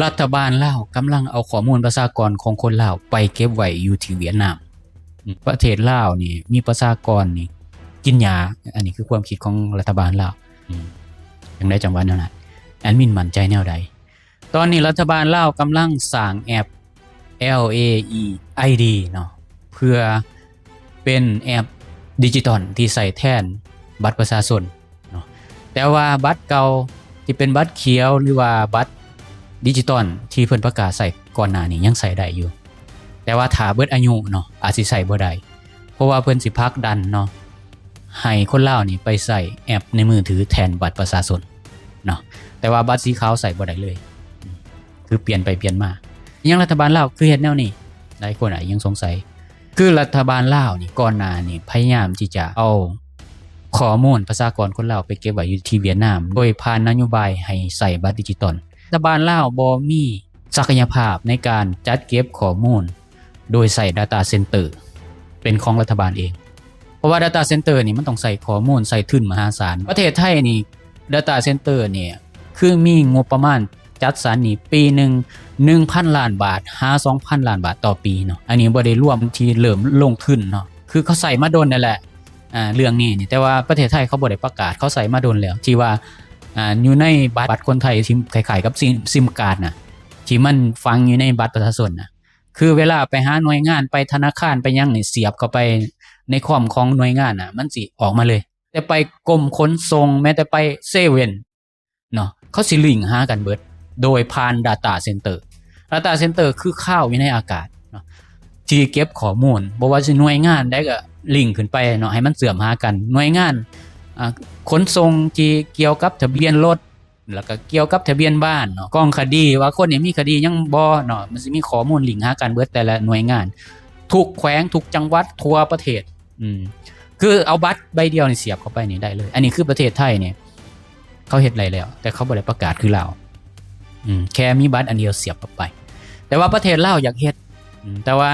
ລັດຖະບານລາວກຳລັງເອົາຂໍ້ມູນປະຊາກອນຂອງຄົນລາວໄປເກັບໄວ້ຢູ່ທີ່ຫວຽດນາມ. ປະເທດລາວນີ້ມີປະຊາກອນນີ້ກິນຢາ, ອັນນີ້ຄືຄວາມຄິດຂອງລັດຖະບານລາວ. ອືມ ຈັ່ງໃດຈັ່ງວ່າແນວນັ້ນ. ແອດມິນໝັ້ນໃຈແນວໃດ? ຕອນນີ້ລັດຖະບານລາວກຳລັງສ້າງແອັບ ແອລ ເອ ອີ ໄອ ດີ ເນາະ ເພື່ອເປັນແອັບດິຈິຕອນທີ່ໃຊ້ແທນບັດປະຊາຊົນເນາະ. ແຕ່ວ່າບັດເກົ່າທີ່ເປັນບັດຂຽວ ຫຼືວ່າບັດດິຈິຕອນທີ່ເພິ່ນປະກາດໃຊ້ກ່ອນໜ້ານີ້ຍັງໃຊ້ໄດ້ຢູ່, ແຕ່ວ່າຖ້າເບິດອາຍຸເນາະ ອາດຊິໃຊ້ບໍ່ໄດ້ ເພາະວ່າເພິ່ນຊິຜັກດັນເນາະ ໃຫ້ຄົນລາວນີ້ໄປໃຊ້ແອັບໃນມືຖືແທນບັດປະຊາຊົນເນາະ, ແຕ່ວ່າບັດສີຂາວໃຊ້ບໍ່ໄດ້ເລີຍ ຄືປ່ຽນໄປປ່ຽນມາ. ຫຍັງລັດຖະບານລາວຄືເຮັດແນວນີ້? ຫຼາຍຄົນອາດຍັງສົງໄສ. ຄືລັດຖະບານລາວນີ້ ກ່ອນໜ້ານີ້ພະຍາຍາມທີ່ຈະເອົາຂໍ້ມູນປະຊາກອນຄົນລາວໄປເກັບໄວ້ຢູ່ທີ່ຫວຽດນາມ ໂດຍຜ່ານນະໂຍບາຍໃຫ້ໃຊ້ບັດດິຈິຕອນ. ລັດຖະບານລາວບໍ່ມີສັກກະຍະພາບໃນການຈັດເກັບຂໍ້ມູນ ໂດຍໃຊ້ data center ເປັນຂອງລັດຖະບານເອງ, ເພາະວ່າ data center ນີ້ມັນຕ້ອງໃຊ້ຂໍ້ມູນ ໃຊ້ທຶນມະຫາສານ. ປະເທດໄທນີ້ data center ນີ້ຄືມີງົບປະມານຈັດສັນນີ້ປີໜຶ່ງ ໜຶ່ງພັນລ້ານບາດ ຫາ ສອງພັນລ້ານບາດຕໍ່ປີເນາະ, ອັນນີ້ບໍ່ໄດ້ລວມທີ່ເລີ່ມລົງທຶນເນາະ, ຄືເຂົາໃຊ້ມາດົນແລ້ວແຫຼະ ອ່າ ເລື່ອງນີ້ນີ້ ແຕ່ວ່າປະເທດໄທເຂົາບໍ່ໄດ້ປະກາດ, ເຂົາໃຊ້ມາດົນແລ້ວ ທີ່ວ່າ ອ່າ ຢູ່ໃນບັດ ບັດຄົນໄທທີ່ຄ້າຍໆກັບຊິມ ຊິມກາດນະ ທີ່ມັນຝັງຢູ່ໃນບັດປະຊາຊົນນະ. ຄືເວລາໄປຫາໜ່ວຍງານ ໄປທະນາຄານ ໄປຫຍັງນີ້ ສຽບເຂົ້າໄປໃນຄອມຂອງໜ່ວຍງານນະ ມັນຊິອອກມາເລີຍ. ແຕ່ໄປກົມຂົນສົ່ງ ແມ້ແຕ່ໄປເຊເວັ່ນເນາະ ເຂົາຊິລິງຫາກັນເບິດ ໂດຍຜ່ານ data center. data center ຄືຄາວຢູ່ໃນອາກາດເນາະ ທີ່ເກັບຂໍ້ມູນ ບໍ່ວ່າຊິໜ່ວຍງານໃດກໍລິງຂຶ້ນໄປເນາະ ໃຫ້ມັນເຊື່ອມຫາກັນ. ໜ່ວຍງານ ອ່າ ຂົນສົ່ງທີ່ກ່ຽວກັບທະບຽນລົດ ແລ້ວກໍກ່ຽວກັບທະບຽນບ້ານເນາະ, ກອງຄະດີວ່າຄົນນີ້ມີຄະດີຫຍັງບໍ່ເນາະ, ມັນຊິມີຂໍ້ມູນລິງຫາກັນເບິດ ແຕ່ລະໜ່ວຍງານ ທຸກແຂວງ ທຸກຈັງຫວັດ ທົ່ວປະເທດ. ອືມ ຄືເອົາບັດໃບດຽວນີ້ສຽບເຂົ້າໄປນີ້ໄດ້ເລີຍ. ອັນນີ້ຄືປະເທດໄທນີ້ ເຂົາເຮັດໄດ້ແລ້ວ ແຕ່ເຂົາບໍ່ໄດ້ປະກາດຄືລາວ. ອືມ ແຄ່ມີບັດອັນດຽວສຽບເຂົ້າໄປ. ແຕ່ວ່າປະເທດລາວຢາກເຮັດ ອືມ ແຕ່ວ່າ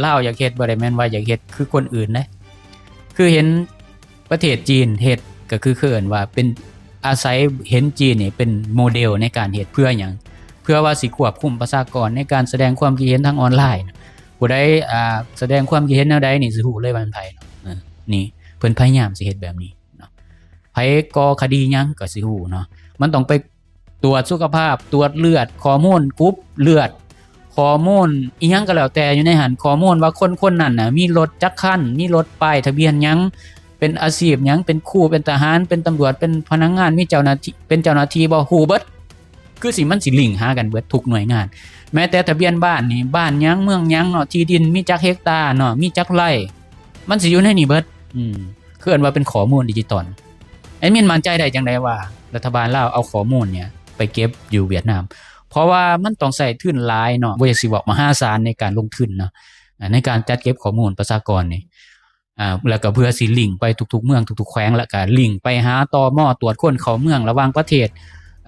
ລາວຢາກເຮັດ ບໍ່ໄດ້ແມ່ນວ່າຢາກເຮັດຄືຄົນອື່ນເດ້. ຄືເຫັນ ປະເທດຈີນເຮັດ ກໍຄື ຄືເອີ້ນວ່າເປັນ ອາໄສເຫັນຈີນນີ້ເປັນໂມເດວໃນການເຮັດ. ເພື່ອຫຍັງ? ເພື່ອວ່າຊິຄວບຄຸມປະຊາກອນໃນການສະແດງຄວາມຄິດເຫັນທາງອອນລາຍ. ຜູ້ໃດ ອ່າ ສະແດງຄວາມຄິດເຫັນແນວໃດນີ້ ຊິຮູ້ເລີຍວ່າແມ່ນໃຜເນາະ. ເອີ ນີ້ເພິ່ນພະຍາຍາມຊິເຮັດແບບນີ້ເນາະ. ໃຜກໍ່ຄະດີຫຍັງກໍຊິຮູ້ເນາະ. ມັນຕ້ອງໄປ ตรวจสุขภาพ ตรวจเลือด ข้อมูลกรุ๊ปเลือด ข้อมูลอีหยังก็แล้วแต่อยู่ในหั้น ข้อมูลว่าคนคนนั้นน่ะมีรถจักคัน มีรถป้ายทะเบียนหยัง เป็นอาชีพหยัง เป็นครู เป็นทหาร เป็นตำรวจ เป็นพนักงาน มีเจ้าหน้าที่ เป็นเจ้าหน้าที่บ่ ฮู้เบิด คือสิมันสิลิงก์หากันเบิดทุกหน่วยงาน แม้แต่ทะเบียนบ้านนี่ บ้านหยัง เมืองหยังเนาะ ที่ดินมีจักเฮกตาร์เนาะ มีจักไร่ มันสิอยู่ในนี่เบิด อืม คือเอิ้นว่าเป็นข้อมูลดิจิตอล แอดมินมั่นใจได้จั่งใดว่ารัฐบาลลาวเอาข้อมูลเนี่ยไปเก็บอยู่เวียดนาม เพราะว่ามันต้องใช้ทุนหลายเนาะ บ่อยากสิเว้ามหาศาลในการลงทุนเนาะ อ่า ในการจัดเก็บข้อมูลประชากรนี่ อ่า แล้วก็เพื่อสิลิงก์ไปทุกๆเมือง ทุกๆแขวง แล้วก็ลิงก์ไปหา ตม. ตรวจคนเข้าเมืองระหว่างประเทศ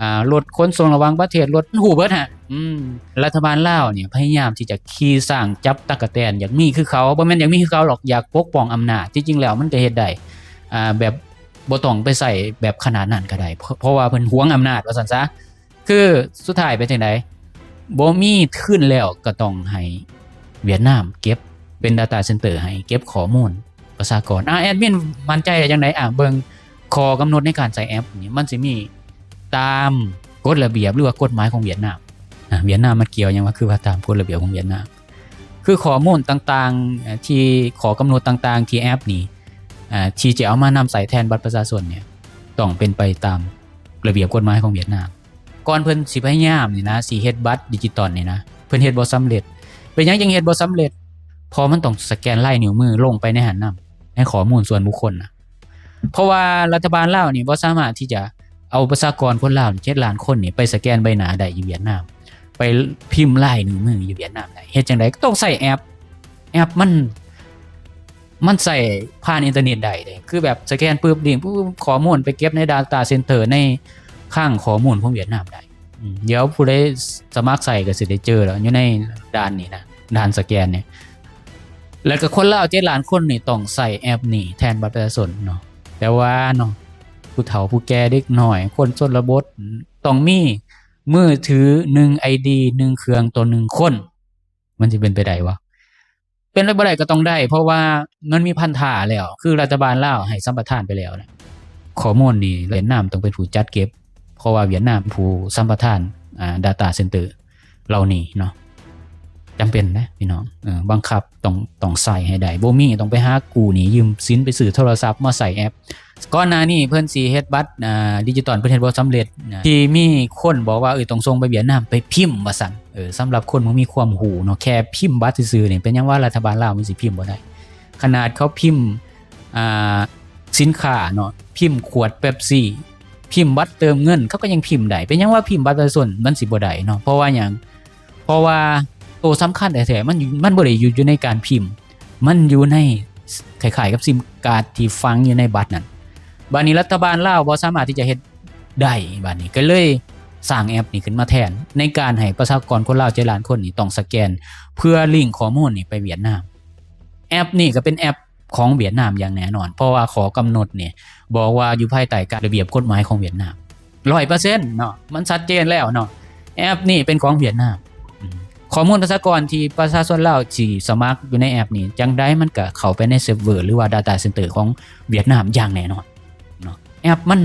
อ่า รถขนส่งระหว่างประเทศ รถ มันฮู้เบิดฮะ อืม รัฐบาลลาวเนี่ยพยายามที่จะขี่ช้างจับตั๊กแตน อยากมีคือเขา บ่แม่นอยากมีคือเขาหรอก อยากปกป้องอำนาจ ที่จริงแล้วมันก็เฮ็ดได้ อ่า แบบบ่ต้องไปใช้แบบขนาดนั้นก็ได้ เพราะ เพราะว่าเพิ่นหวงอำนาจ ว่าซั่นซะ คือสุดท้ายเป็นจั่งใด บ่มีทุนแล้วก็ต้องให้เวียดนามเก็บเป็น data center ให้ เก็บข้อมูลประชากร อ่า แอดมินมั่นใจได้จั่งใด อ่า เบิ่งข้อกำหนดในการใช้แอปนี่ มันสิมีตามกฎระเบียบหรือว่ากฎหมายของเวียดนาม อ่า เวียดนามมันเกี่ยวหยังวะ คือว่าตามกฎระเบียบของเวียดนาม คือข้อมูลต่างๆ เอ่อ ที่ข้อกำหนดต่างๆ ที่แอปนี่ อ่า ที่จะเอามานำใช้แทนบัตรประชาชนเนี่ย ต้องเป็นไปตามระเบียบกฎหมายของเวียดนาม ก่อนเพิ่นสิพยายามนี่นะ สิเฮ็ดบัตรดิจิตอลนี่นะ เพิ่นเฮ็ดบ่สำเร็จ เป็นหยังจึงเฮ็ดบ่สำเร็จ เพราะมันต้องสแกนลายนิ้วมือลงไปในหั้นนำ ในข้อมูลส่วนบุคคลนะ เพราะว่ารัฐบาลลาวนี่บ่สามารถที่จะเอาประชากรคนลาวเจ็ดล้านคนนี่ไปสแกนใบหน้าได้อยู่เวียดนาม ไปพิมพ์ลายนิ้วมืออยู่เวียดนามได้ เฮ็ดจั่งใด ก็ต้องใช้แอป แอปมัน มันใช้ผ่านอินเทอร์เน็ตได้เด้ คือแบบสแกนปึ๊บ ลิงก์ปึ๊บ ข้อมูลไปเก็บใน data center ในคลังข้อมูลของเวียดนามได้ อืม เดี๋ยวผู้ใดสมัครใช้ก็สิได้เจอแล้ว อยู่ในด่านนี้นะ ด่านสแกนเนี่ย แล้วก็คนลาวเจ็ดล้านคนนี่ต้องใช้แอปนี้แทนบัตรประชาชนเนาะ แต่ว่าเนาะ ผู้เฒ่าผู้แก่ เด็กน้อย คนชนบท ต้องมี ມືຖືໜຶ່ງໄອດີ ໜຶ່ງເຄື່ອງຕໍ່ໜຶ່ງຄົນ ມັນຊິເປັນໄປໄດ້ບໍ່? ເປັນໄປບໍ່ໄດ້ກໍຕ້ອງໄດ້ ເພາະວ່າມັນມີພັນທະແລ້ວ ຄືລັດຖະບານລາວໃຫ້ສຳປະທານໄປແລ້ວນະ ຂໍ້ມູນນີ້ຫວຽດນາມຕ້ອງເປັນຜູ້ຈັດເກັບ ເພາະວ່າຫວຽດນາມຜູ້ສຳປະທານ ອ່າ data center ເຫຼົ່ານີ້ເນາະ ຈຳເປັນນະພີ່ນ້ອງ ເອີ ບັງຄັບ ຕ້ອງ ຕ້ອງໃຊ້ໃຫ້ໄດ້ ບໍ່ມີຕ້ອງໄປຫາກູ້ໜີ້ຢືມສິນ ໄປຊື້ໂທລະສັບມາໃຊ້ແອັບ. ກ່ອນໜ້ານີ້ເພິ່ນຊິເຮັດບັດ ອ່າ ດິຈິຕອນ ເພິ່ນເຮັດບໍ່ສຳເລັດນະ ທີ່ມີຄົນບອກວ່າ ເອີ ຕ້ອງສົ່ງໄປຫວຽດນາມໄປພິມວ່າຊັ້ນ ເອີ ສຳລັບຄົນບໍ່ມີຄວາມຮູ້ເນາະ ແຄ່ພິມບັດຊື່ໆນີ້ ເປັນຫຍັງວ່າລັດຖະບານລາວມັນຊິພິມບໍ່ໄດ້? ຂະໜາດເຂົາພິມ ອ່າ ສິນຄ້າເນາະ ພິມຂວດເປັບຊີ ພິມບັດເຕີມເງິນ ເຂົາກໍຍັງພິມໄດ້ ເປັນຫຍັງວ່າພິມບັດປະຊາຊົນມັນຊິບໍ່ໄດ້ເນາະ? ເພາະວ່າຫຍັງ? ເພາະວ່າໂຕສຳຄັນແທ້ໆ ມັນ ມັນບໍ່ໄດ້ຢູ່ ຢູ່ໃນການພິມ ມັນຢູ່ໃນ ຄ້າຍໆກັບຊິມກາດທີ່ຝັງຢູ່ໃນບັດນັ້ນ. ບາດນີ້ລັດຖະບານລາວບໍ່ສາມາດທີ່ຈະເຮັດໄດ້ ບາດນີ້ກໍເລີຍສ້າງແອັບນີ້ຂຶ້ນມາແທນ ໃນການໃຫ້ປະຊາກອນຄົນລາວເຈັດລ້ານຄົນນີ້ຕ້ອງສະແກນ ເພື່ອລິ້ງຂໍ້ມູນນີ້ໄປຫວຽດນາມ. ແອັບນີ້ກໍເປັນແອັບຂອງຫວຽດນາມຢ່າງແນ່ນອນ ເພາະວ່າຂໍ້ກຳນົດນີ້ບອກວ່າຢູ່ພາຍໃຕ້ການລະບຽບກົດໝາຍຂອງຫວຽດນາມ ຮ້ອຍເປີເຊັນເນາະ ມັນຊັດເຈນແລ້ວເນາະ ແອັບນີ້ເປັນຂອງຫວຽດນາມ. ອືມ ຂໍ້ມູນປະຊາກອນທີ່ປະຊາຊົນລາວຊິສະໝັກຢູ່ໃນແອັບນີ້ ຈັ່ງໃດມັນກໍເຂົ້າໄປໃນເຊີບເວີ ຫຼືວ່າ data center ຂອງຫວຽດນາມຢ່າງແນ່ນອນເນາະ. ແອັບມັນ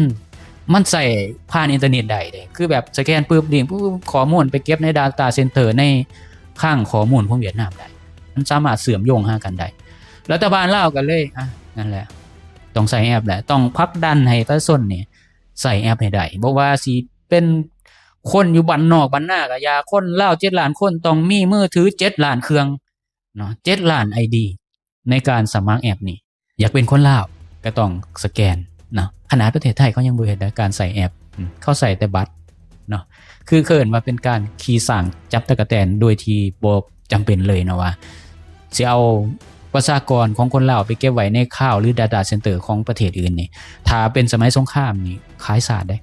ມັນໃຊ້ຜ່ານອິນເຕີເນັດໄດ້ເດ້ ຄືແບບສະແກນປຶບ ລິ້ງປຶບ ຂໍ້ມູນໄປເກັບໃນ data center ໃນຄັງຂໍ້ມູນຂອງຫວຽດນາມໄດ້ ມັນສາມາດເຊື່ອມໂຍງຫາກັນໄດ້. ລັດຖະບານລາວກໍເລີຍ ອ່ະ ນັ້ນແຫຼະ ຕ້ອງໃຊ້ແອັບແຫຼະ ຕ້ອງຜັກດັນໃຫ້ປະຊາຊົນນີ້ໃຊ້ແອັບໃຫ້ໄດ້ ບໍ່ວ່າຊິເປັນຄົນຢູ່ບ້ານນອກບ້ານນາກໍຢ່າ ຄົນລາວເຈັດລ້ານຄົນຕ້ອງມີມືຖືເຈັດລ້ານເຄື່ອງເນາະ ເຈັດລ້ານໄອດີ ໃນການສະໝັກແອັບນີ້. ຢາກເປັນຄົນລາວກໍຕ້ອງສະແກນເນາະ ຂະໜາດປະເທດໄທເຂົາຍັງບໍ່ເຮັດເດ້ ການໃຊ້ແອັບ ອືມ ເຂົາໃຊ້ແຕ່ບັດເນາະ ຄືເຂົາເອີ້ນວ່າເປັນການຂີ່ຊ້າງຈັບຕະກະແຕນໂດຍທີ່ບໍ່ ຈຳເປັນເລີຍເນາະວ່າ ຊິເອົາປະຊາກອນຂອງຄົນລາວໄປເກັບໄວ້ໃນ cloud ຫຼື data center ຂອງປະເທດອື່ນນີ້ ຖ້າເປັນສະໄໝສົງຄາມນີ້ຂາຍຊາດເດ້.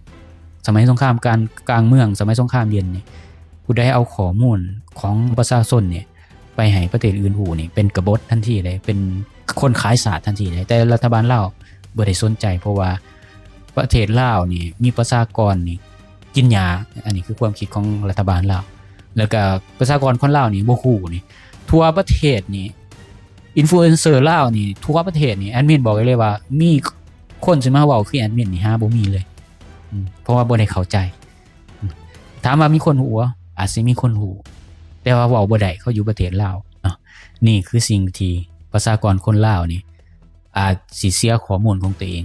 ສະໄໝສົງຄາມການ ກາງເມືອງ ສະໄໝສົງຄາມເຢັນນີ້ ຜູ້ໃດເອົາຂໍ້ມູນຂອງປະຊາຊົນນີ້ໄປໃຫ້ປະເທດອື່ນຮູ້ນີ້ ເປັນກະບົດທັນທີເດ້ ເປັນຄົນຂາຍຊາດທັນທີເດ້. ແຕ່ລັດຖະບານລາວບໍ່ໄດ້ສົນໃຈ ເພາະວ່າປະເທດລາວນີ້ມີປະຊາກອນນີ້ ກິນຫຍ້າ ອັນນີ້ຄືຄວາມຄິດຂອງລັດຖະບານລາວ. ແລ້ວກະປະຊາກອນຄົນລາວນີ້ບໍ່ຮູ້ນີ້ ທົ່ວປະເທດນີ້ influencer ລາວນີ້ ທົ່ວປະເທດນີ້ ແອດມິນບອກໄດ້ເລີຍວ່າ ມີຄົນຊິມາເວົ້າຄືແອດມິນນີ້ຫາບໍ່ມີເລີຍ ອືມ ເພາະວ່າບໍ່ໄດ້ເຂົ້າໃຈ. ອືມ ຖາມວ່າມີຄົນຮູ້ບໍ່? ອາດຊິມີຄົນຮູ້ ແຕ່ວ່າເວົ້າບໍ່ໄດ້ ເຂົາຢູ່ປະເທດລາວເນາະ. ນີ້ຄືສິ່ງທີ່ປະຊາກອນຄົນລາວນີ້ ອາດຊິເສຍຂໍ້ມູນຂອງຕົວເອງ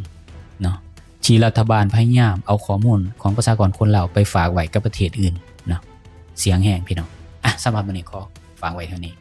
ເນາະ ທີ່ລັດຖະບານພະຍາຍາມເອົາຂໍ້ມູນຂອງປະຊາກອນຄົນລາວໄປຝາກໄວ້ກັບປະເທດອື່ນເນາະ. ສຽງແຮງພີ່ນ້ອງ. ອ່ະ ສຳລັບມື້ນີ້ຂໍຝາກໄວ້ເທົ່ານີ້.